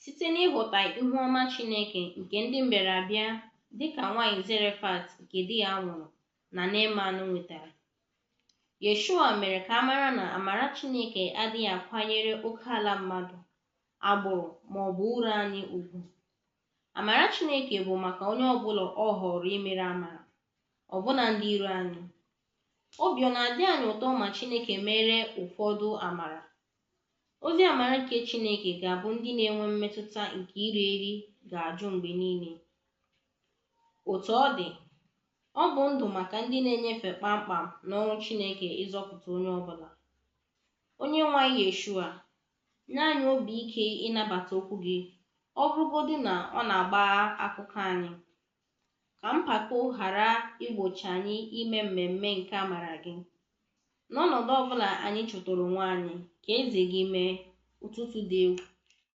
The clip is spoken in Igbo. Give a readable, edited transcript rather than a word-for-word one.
Site n'ihota ihu ọma Chineke nke ndị mbịarambịa dị ka nwanyị Zarefat nke di ya nwụrụ na Neaman nwetara, Yeshua mere ka a mara na amara Chineke adịghị akwanyere okeala mmadụ, agbụrụ ma ọ bụ uru anyị ugwu. Amara Chineke bụ maka onye ọ bụla ọ họọrọ imere amara, ọbụna ndị iro anyị. Obi ọ na-adị anyị ụtọ ma Chineke meere ụfọdụ amara? Ozi amara nke Chineke ga-abụ ndị na-enwe mmetụta nke iri eri ga-ajụ mgbe niile. Otú ọ dị, ọ bụ ndụ maka ndị na-enyefe kpamkpam n'ọrụ Chineke ịzọpụta onye ọ bụla. Onyenwe anyị Yeshua, nye anyị obi ike ịnabata okwu gị, ọ bụrụgodị na ọ na-agbagha akụkọ anyị. Ka mpako ghara igbochi anyị ime mmemme nke amara gị. N'ọnọdụ ọ bụla anyị chọtara onwe anyị, ka eze gị mee, ụtụtụ dị egwu.